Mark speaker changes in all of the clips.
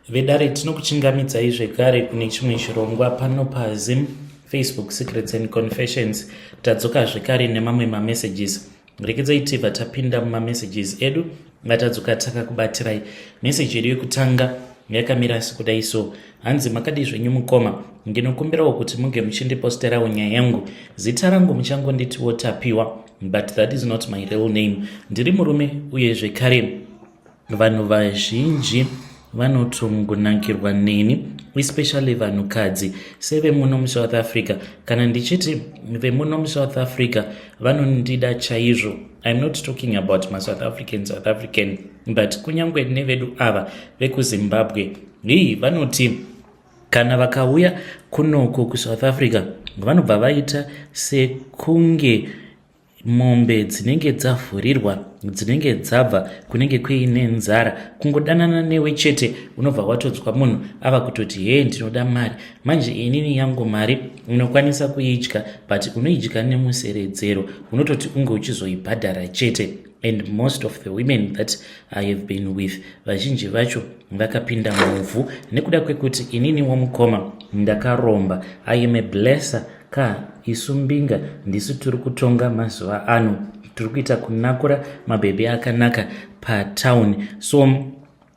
Speaker 1: Vedare, tinokuchingamidzai zvekare kune chimwe chirongwa pano paZim Facebook Secrets and Confessions. Tadzoka zvekare nemamwe mamessages. Rekedzai tibva tapinda mumamessages edu atadzoka takakubatirai. Meseji yedu yekutanga yakamira sekudai so. Hanzi, "Makadii zvenyu mukoma? Ndinokumbirawo kuti munge muchindiposterawo nyaya yangu. Zita rangu muchangonditiwo Tapiwa, but that is not my real name. Ndiri murume uye zvekare vanhu vazhinji vanotongonakirwa neni, especially vanhukadzi sevemuno muSouth Africa. Kana ndichiti vemuno muSouth Africa vanondida chaizvo, I'm not talking about maSouth African South African, but kunyange nevedu ava vekuZimbabwe. Hii, vanoti kana vakauya kunoko kuSouth Africa vanobva vaita sekunge mombe dzinenge dzavhurirwa, dzinenge dzabva kunenge kuine nzara. Kungodanana newe chete, unobva watodzwa munhu ava kutoti, 'Hee, ndinoda mari.' Manje inini yangu mari unokwanisa kuidya, but unoidya nemuseredzero, unototi unge uchizoibhadhara chete. And most of the women that I have been with, vazhinji vacho vakapinda muvhu nekuda kwekuti inini womukoma ndakaromba. I am a blesser ka. Isu mbinga ndisu tiri kutonga mazuva ano, tiri kuita kunakura mabhebhi akanaka patown. So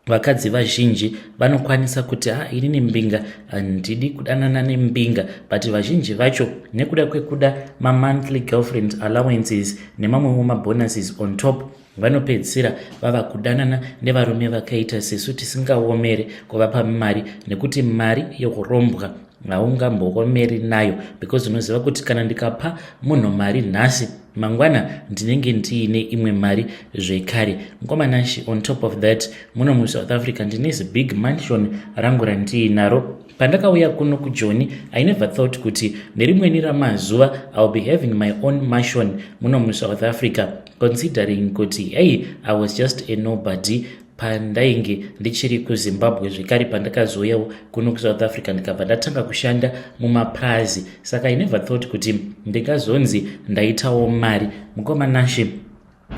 Speaker 1: vakadzi vazhinji vanokwanisa kuti, 'Ha, inini mbinga handidi kudanana nembinga.' But vazhinji vacho, nekuda kwekuda mamonthly girlfriend allowances nemamwewo mabonuses on top, vanopedzisira vava kudanana nevarume vakaita sesu tisingaomere kuvapa mari, nekuti mari yeurombwa haungamboomeri nayo, because unoziva kuti kana ndikapa munhu mari nhasi, mangwana ndinenge ndiine imwe mari zvekare. Mukoma Nashi, on top of that, muno muSouth Africa ndine zibig mansion rangu randiinaro. Pandakauya kuno kuJoni, I never thought kuti nerimweni ramazuva I will be having my own mansion muno muSouth Africa, considering kuti, hey, I was just a nobody pandainge ndichiri kuZimbabwe. Zvekare pandakazouyawo kuno kuSouth Africa, ndikabva ndatanga kushanda mumaprazi. Saka I never thought kuti ndingazonzi ndaitawo mari. Mukoma Nashe,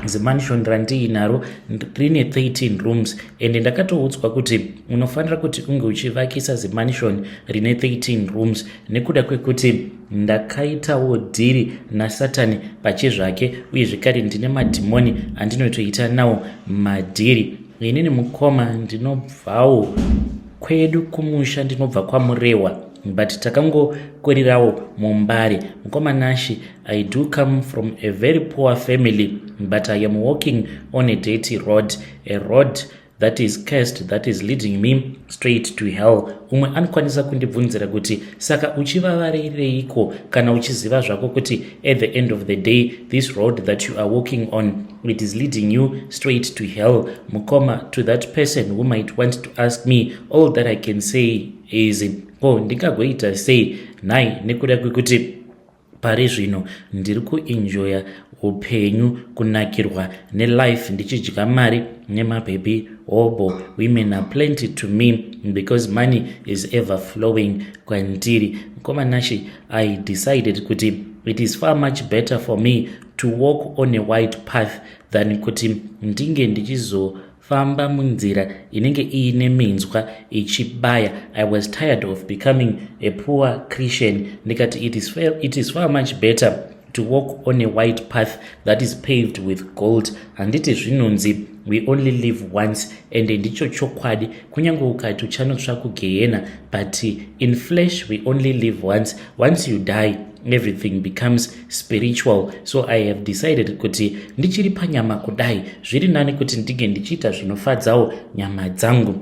Speaker 1: zimansion randiinaro rine 13 rooms, ende ndakatoudzwa kuti unofanira kuti unge uchivakisa zimansion rine 13 rooms nekuda kwekuti ndakaitawo dhiri naSatani pachezvake, uye zvekare ndine madhimoni andinotoita nawo madhiri. Inini mukoma ndinobvawo kwedu kumusha, ndinobva kwaMurewa, but takangokurirawo muMbare. Mukoma Nashi, I do come from a very poor family, but I am walking on a dirty road, a road that is cursed, that is leading me straight to hell. Umwe anokwanisa kundibvunzira kuti, 'Saka uchivavarireiko kana uchiziva zvako kuti at the end of the day this road that you are walking on, it is leading you straight to hell?' Mukoma, to that person who might want to ask me, all that I can say is, ko ndingagoita sei nhai, nekuda kwekuti pari zvino ndiri kuenjoya upenyu, kunakirwa nelife, ndichidya mari nemabhebhi hobo. Women are plenty to me because money is ever flowing kwandiri. Mukoma Nashi, I decided kuti it is far much better for me to walk on a white path than kuti ndinge ndichizofamba munzira inenge iine minzwa ichibaya. I was tired of becoming a poor Christian. Ndikati it is far much better to walk on a white path that is paved with gold. Handiti zvinonzi we only live once? Ende ndicho chokwadi. Kunyange ukati uchanotsva kugehena, but in flesh we only live once. Once you die, everything becomes spiritual. So I have decided kuti ndichiri panyama kudai, zviri nani kuti ndinge ndichiita zvinofadzawo nyama dzangu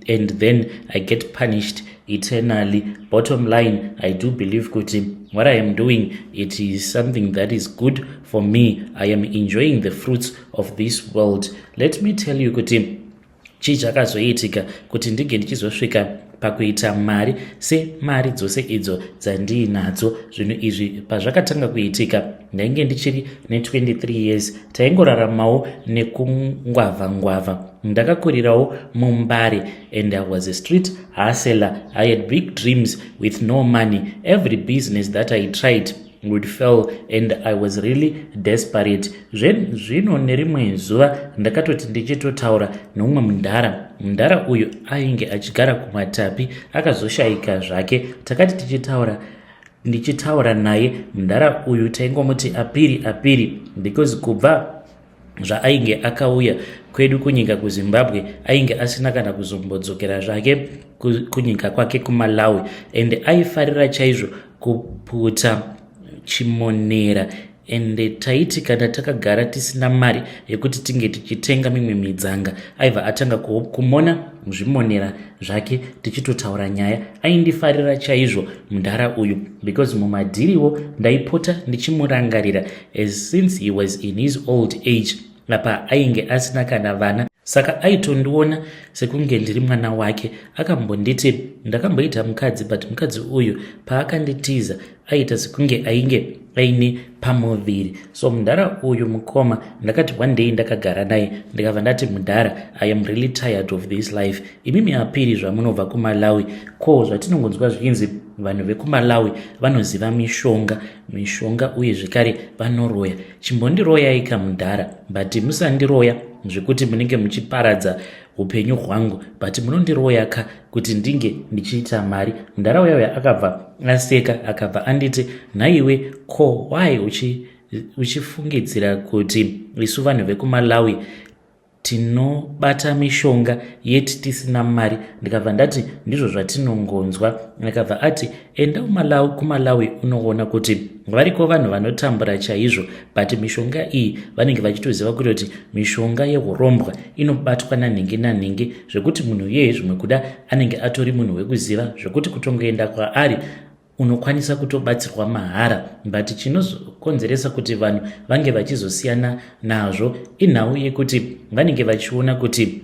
Speaker 1: and then I get punished eternally. Bottom line, I do believe kuti what I am doing, it is something that is good for me. I am enjoying the fruits of this world. Let me tell you kuti chii chakazoitika kuti ndinge ndichizosvika pakuita mari semari dzose idzo dzandiinadzo. Zvinhu izvi pazvakatanga kuitika, ndainge ndichiri ne23 years. Taingoraramawo nekungwavha ngwavha. Ndakakurirawo muMbare and I was a street hustler. I had big dreams with no money. Every business that I tried would fail and I was really desperate. Zvino nerimwe zuva ndakatoti ndichitotaura neumwe mudhara. Mudhara uyu ainge achigara kuMatapi, akazoshayika zvake. Takati tichitaura, ndichitaura naye mudhara uyu, taingomuti Apiri, Apiri, because kubva zvaainge akauya kwedu kunyika kuZimbabwe ainge asina kana kuzombodzokera zvake kunyika kwake kuMalawi, and aifarira chaizvo kuputa chimonera. Ende taiti kana takagara tisina mari yekuti tinge tichitenga mimwe midzanga, aibva atanga kumona zvimonera zvake tichitotaura nyaya. Aindifarira chaizvo mudhara uyu because mumadhiriwo ndaipota ndichimurangarira, as since he was in his old age, apa ainge asina kana vana, saka aitondiona sekunge ndiri mwana wake. Akambonditi, "Ndakamboita mukadzi, but mukadzi uyu paakanditiza aita sekunge ainge aine pamuviri." So mudhara uyu, mukoma, ndakati one day ndakagara naye, ndikabva ndati, "Mudhara, I am really tired of this life. Imimi Apiri, zvamunobva kuMalawi, ko zvatinongonzwa zvichinzi vanhu vekuMalawi vanoziva mishonga, mishonga, uye zvekare vanoroya, chimbondiroyai kamudhara, but musandiroya zvekuti munenge muchiparadza upenyu hwangu, but munondiroya ka kuti ndinge ndichiita mari." Mudhara uya uya akabva aseka, akabva anditi, "Nhaiwe, ko why uchifungidzira kuti isu vanhu vekuMalawi tinobata mishonga yeti tisina mari?" Ndikabva ndati, "Ndizvo zvatinongonzwa." Akabva ati, "Enda kuMalawi unoona kuti variko vanhu vanotambura chaizvo, but mishonga iyi vanenge vachitoziva kutoti mishonga yeurombwa inobatwa nanhingi nanhingi, zvekuti munhu iyeye zvimwe kuda anenge atori munhu wekuziva, zvekuti kutongoenda kwaari unokwanisa kutobatsirwa mahara. But chinozokonzeresa kuti vanhu vange vachizosiyana nazvo inhau yekuti vanenge vachiona kuti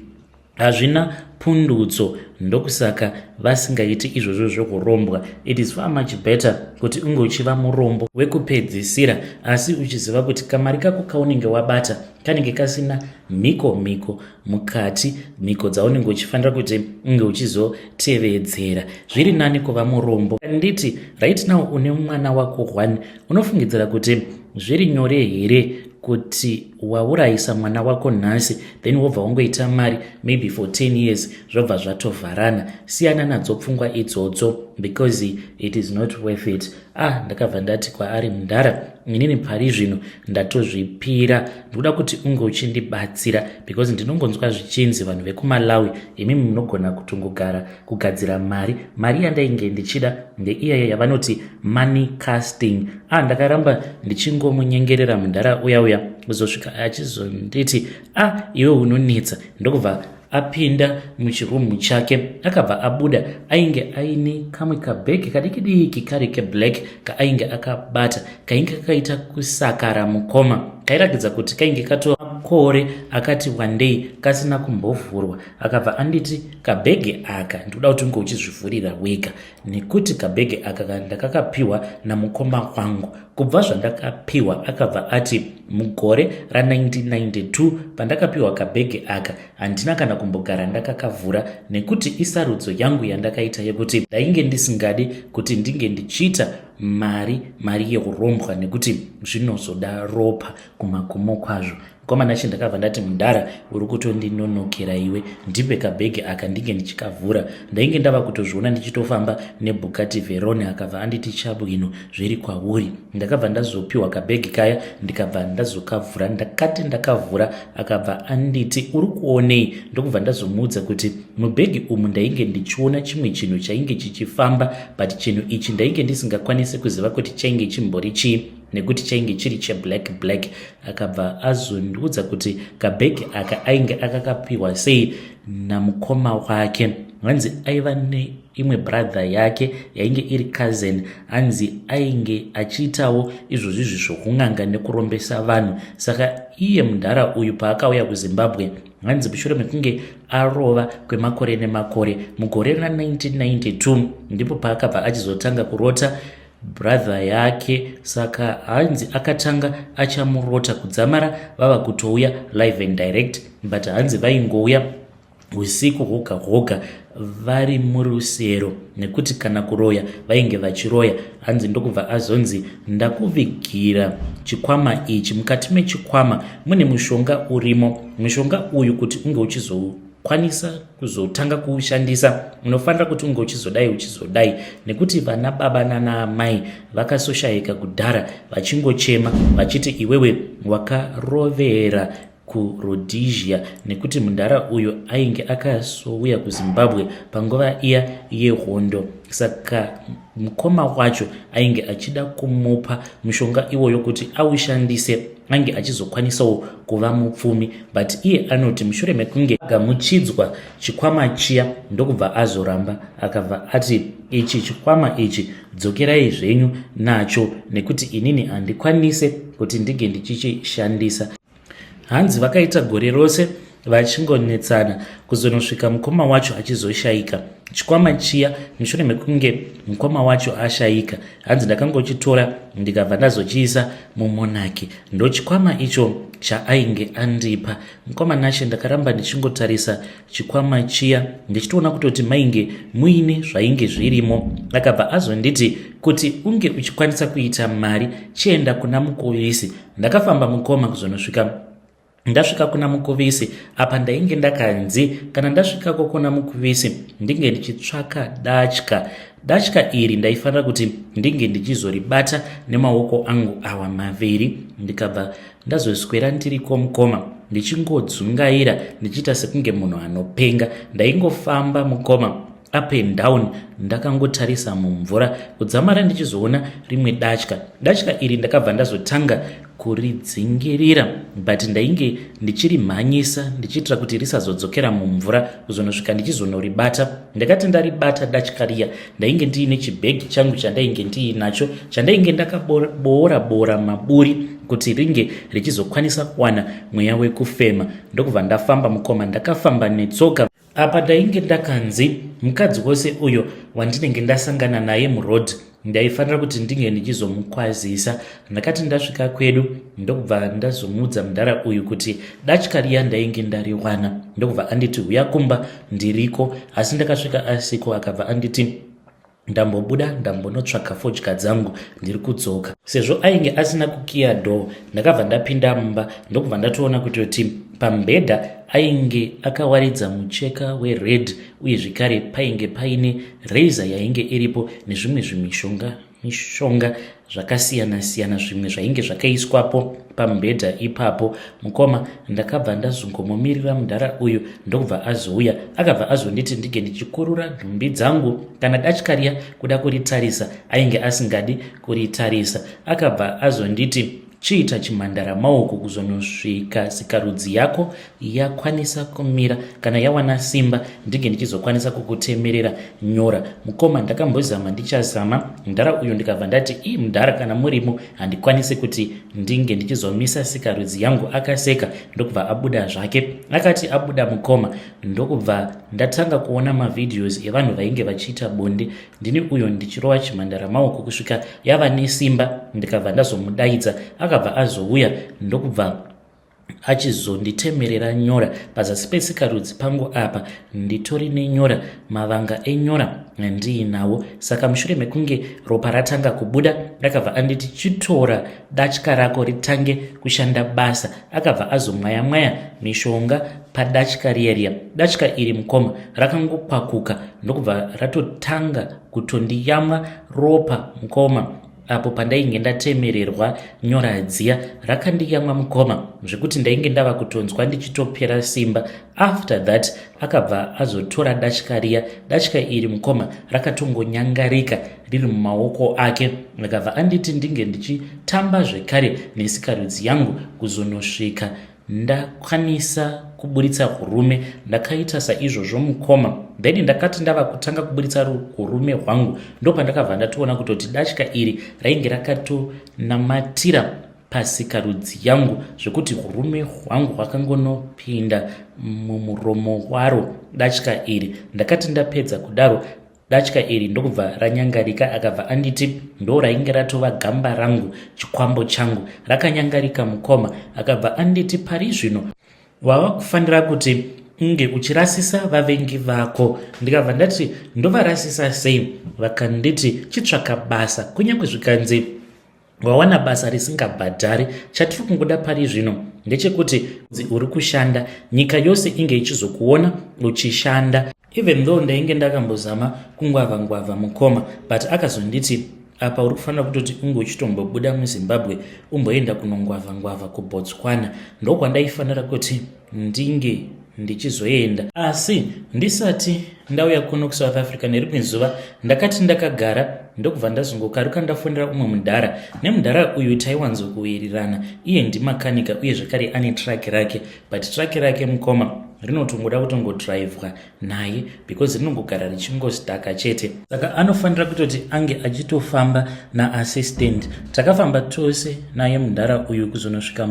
Speaker 1: hazvina pundutso, ndokusaka vasingaiti izvozvo zvokurombwa. It is far much better kuti unge uchiva murombo wekupedzisira, asi uchiziva kuti kamari kako kaunenge wabata kanenge kasina mhiko mhiko mukati, mhiko dzaunenge uchifanira kuti unge uchizotevedzera. Zviri nani kuva murombo." Nditi, "Right now une mwana wako one. Unofungidzira kuti zviri nyore here kuti waurayisa mwana wako nhasi, then wobva wangoita mari maybe for 10 years, zvobva zvatovharana? Siyana nadzo pfungwa idzodzo because it is not worth it." Ah, ndakabva ndati kwaari, "Mudhara, inini pari zvino ndatozvipira. Ndikuda kuti unge uchindibatsira because ndinongonzwa zvichinzi vanhu vekuMalawi imimi munogona kutongogara kugadzira mari." Mari yandainge ndichida ndeiyaya yavanoti money casting. Ah, ndakaramba ndichingomunyengerera mudhara uya uya kuzosvika achizonditi, "Ah, iwe unonetsa." Ndokubva apinda muchirumu chake, akabva abuda ainge aine kamwe kabhegi kadiki diki kari keblack kaainge akabata, kainge kakaita kusakara, mukoma. Kairatidza kuti kainge katomakore akati wandei kasina kumbovhurwa. Akabva anditi, "Kabhegi aka ndikuda kuti unge uchizvivhurira wega, nekuti kabhegi aka ndakakapiwa namukoma wangu. Kubva zvandakapiwa," akabva ati, "mugore ra1992 pandakapiwa kabhegi aka, handina kana kumbogara ndakakavhura, nekuti isarudzo yangu yandakaita yekuti ndainge ndisingadi kuti ndinge ndichiita mari, mari yeurombwa, nekuti zvinozoda ropa kumagumo kwazvo." Mukomana chi, ndakabva ndati, "Mudhara, uri kutondinonokera iwe. Ndipe kabhegi aka ndinge ndichikavhura." Ndainge ndava kutozviona ndichitofamba neBugatti Veyron. Akabva anditi, "Chabwino, zviri kwauri." Ndakabva ndazopiwa kabhegi kaya, ndikabva ndazokavhura. Ndakati ndakavhura, akabva anditi, "Uri kuonei?" Ndokubva ndazomuudza kuti mubhegi umu ndainge ndichiona chimwe chinhu chainge chichifamba, but chinhu ichi ndainge ndisingakwanisi kuziva kuti chainge chimbori chii, nekuti chainge chiri cheblack black. Akabva azondiudza kuti kabhegi aka ainge akakapiwa sei namukoma wake. Hanzi aiva neimwe brother yake yainge iri cousin, hanzi ainge achiitawo izvozvizvi zvokun'anga nekurombesa vanhu. Saka iye mudhara uyu paakauya kuZimbabwe, hanzi mushure mekunge arova kwemakore nemakore, mugore ra1992 ndipo paakabva achizotanga kurota brother yake. Saka hanzi akatanga achamurota kudzamara vava kutouya live and direct, but hanzi vaingouya Usiku hwoga hwoga vari murusero nekuti kana kuroya vainge vachiroya. Hanzi ndokubva azonzi ndakuvigira chikwama ichi, mukati mechikwama mune mushonga urimo. Mushonga uyu kuti unge uchizokwanisa kuzotanga kuushandisa unofanira kuti unge uchizodai uchizodai, nekuti vana baba nana amai vakasoshayika kudhara vachingochema vachiti iwewe wakarovera kuRhodesia, nekuti mudhara uyu ainge akasouya kuZimbabwe panguva iya yehondo. Saka mukoma wacho ainge achida kumupa mushonga iwoyo kuti aushandise ange achizokwanisawo kuva mupfumi. But iye anoti mushure mekunge agamuchidzwa chikwama chiya, ndokubva azoramba, akabva ati ichi chikwama ichi dzokerai zvenyu nacho nekuti inini handikwanise kuti ndinge ndichichishandisa. Hanzi vakaita gore rose vachingonetsana kuzonosvika mukoma wacho achizoshayika. Chikwama chiya, mushure mekunge mukoma wacho ashayika, hanzi ndakangochitora ndikabva ndazochiisa mumonaki. Ndochikwama icho chaainge andipa mukoma Nashe. Ndakaramba ndichingotarisa chikwama chiya ndichitoona kutoti mainge muine zvainge zvirimo. Akabva azonditi kuti unge uchikwanisa kuita mari chienda kuna Mukovisi. Ndakafamba mukoma kuzonosvika ndasvika kuna Mukuvisi. Apa ndainge ndakanzi kana ndasvikako kuna Mukuvisi ndinge ndichitsvaka datya. Datya iri ndaifanira kuti ndinge ndichizoribata nemaoko angu awa maviri. Ndikabva ndazoswera ndiriko mukoma, ndichingodzungaira ndichiita sekunge munhu anopenga. Ndaingofamba mukoma, up and down, ndakangotarisa mumvura kudzamara ndichizoona rimwe datya. Datya iri ndakabva ndazotanga kuridzingirira, but ndainge ndichirimhanyisa ndichiitira kuti risazodzokera mumvura kuzonosvika ndichizonoribata. Ndakati ndaribata datya riya, ndainge ndiine chibhegi changu chandainge ndiinacho, chandainge ndakaboora boora maburi kuti ringe richizokwanisa kuwana mweya wekufema. Ndokubva ndafamba mukoma, ndakafamba netsoka. Apa ndainge ndakanzi mukadzi wose uyo wandinenge ndasangana naye muroad ndaifanira kuti ndinge ndichizomukwazisa. Ndakati ndasvika kwedu, ndokubva ndazomuudza mudhara uyu kuti datya riya ndainge ndariwana. Ndokubva anditi huya kumba ndiriko, asi ndakasvika asiko. Akabva anditi ndambobuda ndambonotsvaga fodya dzangu, ndiri kudzoka. Sezvo ainge asina kukiya door, ndakabva ndapinda mumba, ndokubva ndatoona kutoti pamubhedha ainge akawaridza mucheka wered, uye zvekare painge paine razor yainge iripo nezvimwe zvimishonga mishonga zvakasiyana-siyana, zvimwe zvainge zvakaiswapo pamubhedha ipapo. Mukoma, ndakabva ndazongomumirira mudhara uyu, ndokubva azouya. Akabva azonditi ndinge ndichikurura nhumbi dzangu. Kana datya riya kuda kuritarisa ainge asingadi kuritarisa. Akabva azonditi chiita chimhandara maoko kuzonosvika sikarudzi yako yakwanisa kumira, kana yawana simba ndinge ndichizokwanisa kukutemerera nyora. Mukoma, ndakambozama ndichazama mudhara uyu, ndikabva ndati ii mudhara, kana murimo handikwanisi kuti ndinge ndichizomisa sikarudzi yangu. Akaseka ndokubva abuda zvake. Akati abuda mukoma, ndokubva ndatanga kuona mavideos evanhu vainge vachiita bonde. Ndini uyo ndichirova chimhandara maoko kusvika yava nesimba. Ndikabva ndazomudaidza, akabva azouya, ndokubva achizonditemerera nyora pazasi pesikarudzi pangu. Apa nditori nenyora, mavanga enyora ndiinawo. Saka mushure mekunge ropa ratanga kubuda, akabva anditi chitora datya rako ritange kushanda basa. Akabva azomwaya mwaya mishonga padatya riya riya. Datya iri mukoma rakangokwakuka, ndokubva ratotanga kutondiyamwa ropa mukoma. Apo pandainge ndatemererwa nyora dziya, rakandiyamwa mukoma zvekuti ndainge ndava kutonzwa ndichitopera simba. After that akabva azotora datya riya. Datya iri mukoma rakatongonyangarika riri mumaoko ake. Akabva anditi ndinge ndichitamba zvekare nesikarudzi yangu kuzonosvika ndakwanisa kuburitsa hurume. Ndakaita saizvozvo mukoma. Then ndakati ndava kutanga kuburitsa hurume hwangu, ndopandakabva ndatoona kutoti datya iri rainge rakatonamatira pasikarudzi yangu zvekuti hurume hwangu hwakangonopinda mumuromo waro datya iri. Ndakati ndapedza kudaro, datya iri ndokubva ranyangarika. Akabva anditi ndo rainge ratova gamba rangu, chikwambo changu. Rakanyangarika mukoma. Akabva anditi pari zvino wava kufanira kuti unge uchirasisa vavengi vako. Ndikabva ndati, "Ndovarasisa sei?" Vakanditi, "Chitsvaka basa, kunyange zvikanzi wawana basa risingabhadhari. Chatiri kungoda pari zvino ndechekuti uri kushanda, nyika yose inge ichizokuona uchishanda." Even though ndainge ndakambozama kungwavha ngwavha, mukoma, but akazonditi, "Apa uri kufanira kutoti unge uchitombobuda muZimbabwe, umboenda kunongwavha ngwavha kuBotswana." Ndokwandaifanira kuti ndinge ndichizoenda. Asi ndisati ndauya kuno kuSouth Africa, nerimwe zuva ndakati ndakagara, ndokubva ndazongokaruka ndafonera umwe mudhara. Nemudhara uyu taiwanzokuwirirana. Iye ndimakanika, uye zvakare ane truck rake, but truck rake, mukoma, rinotongoda kutongodhiraivhwa naye because rinongogara richingostaka chete, saka anofanira kutoti ange achitofamba naassistant. Takafamba tose naye mudhara uyu kuzonosvika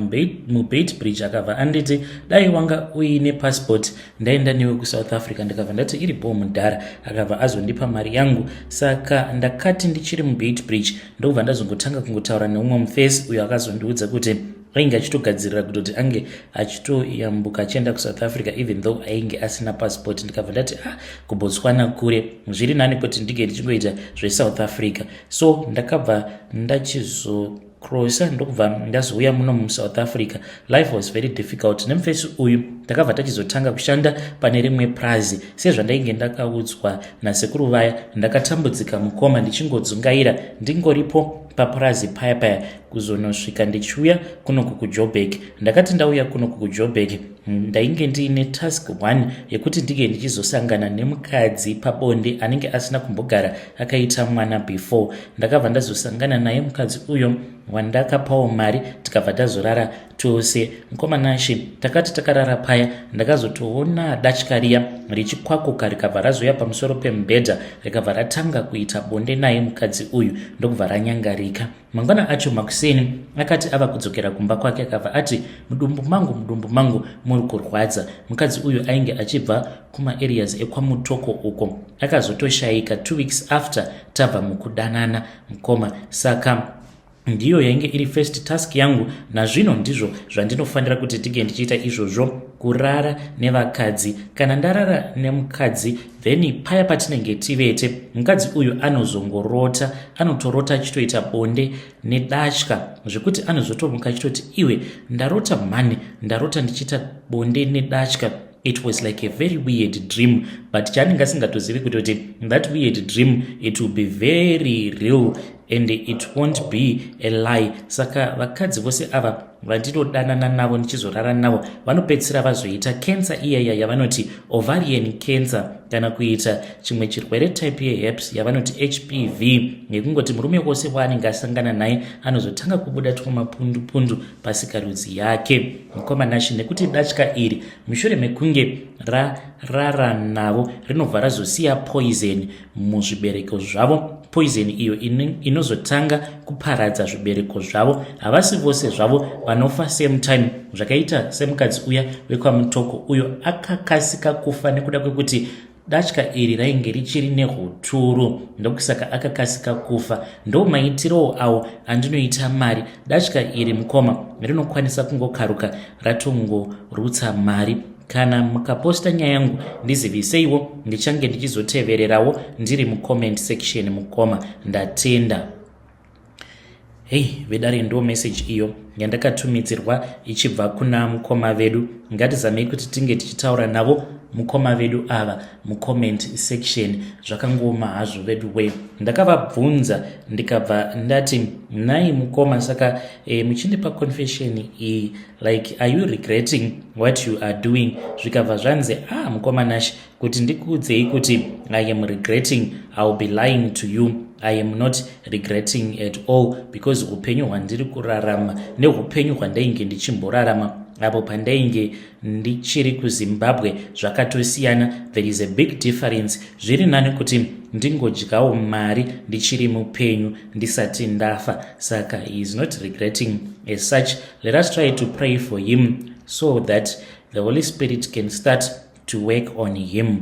Speaker 1: muBeitbridge. Akabva anditi, "Dai wanga uine passport, ndaenda newe kuSouth Africa." Ndikabva ndati, "Iripo, mudhara." Akabva azondipa mari yangu. Saka ndakati ndichiri muBeitbridge, ndokubva ndazongotanga kungotaura neumwe mufesi uyo akazondiudza kuti ainge achitogadzirira kutoti ange achitoyambuka achienda kuSouth Africa, even though ainge asina passport. Ndikabva ndati, "Ah, kuBotswana kure, zviri nani kuti ndinge ndichingoita zveSouth Africa." So ndakabva ndachizocrossa, ndokubva ndazouya muno muSouth Africa. Life was very difficult. Nemufesi uyu ndakabva tachizotanga kushanda pane rimwe prazi sezvandainge ndakaudzwa nasekuru vaya. Ndakatambudzika, mukoma, ndichingodzungaira ndingoripo papurazi paya paya kuzonosvika ndichiuya kunoku kuJoburg. Ndakati ndauya kunoku kuJoburg, ndainge ndiine task one yekuti ndinge ndichizosangana nemukadzi pabonde anenge asina kumbogara akaita mwana before. Ndakabva ndazosangana naye mukadzi uyo wandakapawo mari, tikabva tazorara tose, mukoma Nashe. Takati takarara paya, ndakazotoona datya riya richikwakuka, rikabva razoya pamusoro pemubhedha, rikabva ratanga kuita bonde naye mukadzi uyu, ndokubva ranyangarika. Mangwana acho makuseni, akati ava kudzokera kumba kwake, akabva ati, "Mudumbu mangu, mudumbu mangu muri kurwadza." Mukadzi uyu ainge achibva kumaareas ekwaMutoko uko. Akazotoshayika 2 weeks after tabva mukudanana, mukoma. Saka ndiyo yainge iri first task yangu. Nazvino ndizvo zvandinofanira kuti ndinge ndichiita izvozvo, kurara nevakadzi. Kana ndarara nemukadzi, then paya patinenge tivete, mukadzi uyu anozongorota, anotorota achitoita bonde nedatya, zvekuti anozotomuka achitoti, "Iwe, ndarota mhani, ndarota ndichiita bonde nedatya." It was like a very weird dream, but chaanenge asingatozivi kuti that weird dream, it will be very real and it won't be a lie. Saka vakadzi vose ava vandinodanana navo, ndichizorara navo, vanopedzisira vazoita cancer iyaya yavanoti ovarian cancer, kana kuita chimwe chirwere, type yeherpes yavanoti HPV, nekungoti murume wose waanenge asangana naye anozotanga kubuda twamapundupundu pasikarudzi yake, mukoma Nashe, nekuti datya iri mushure mekunge rarara navo rinobva razosiya poison muzvibereko zvavo, poison iyo inozotanga kuparadza zvibereko zvavo. Havasi vose zvavo vanofa same time, zvakaita semukadzi uya wekwaMutoko uyo akakasika kufa nekuda kwekuti datya iri rainge richiri neuturu, ndokusaka akakasika kufa. Ndo maitirowo awo andinoita mari. Datya iri, mukoma, rinokwanisa kungokaruka ratongorutsa mari. Kana mukaposta nyaya yangu, ndiziviseiwo, ndichange ndichizotevererawo ndiri mucomment section, mukoma. Ndatenda. Hei vedare, ndo message iyo yandakatumidzirwa ichibva kuna mukoma vedu. Ngatizamei kuti tinge tichitaura navo mukoma vedu ava mucomment section. Zvakangoma hazvo vedu we. Ndakavabvunza, ndikabva ndati, "Nai mukoma, saka muchindipa confession iyi, like, are you regretting what you are doing?" Zvikabva zvanzi, "Ah, mukoma Nash, kuti ndikuudzei kuti I am regretting, I will be lying to you. I am not regretting at all, because upenyu hwandiri kurarama neupenyu hwandainge ndichimborarama apo pandainge ndichiri kuZimbabwe zvakatosiyana. There is a big difference. Zviri nani kuti ndingodyawo mari ndichiri mupenyu, ndisati ndafa." Saka he is not regretting as such. Let us try to pray for him so that the Holy Spirit can start to work on him.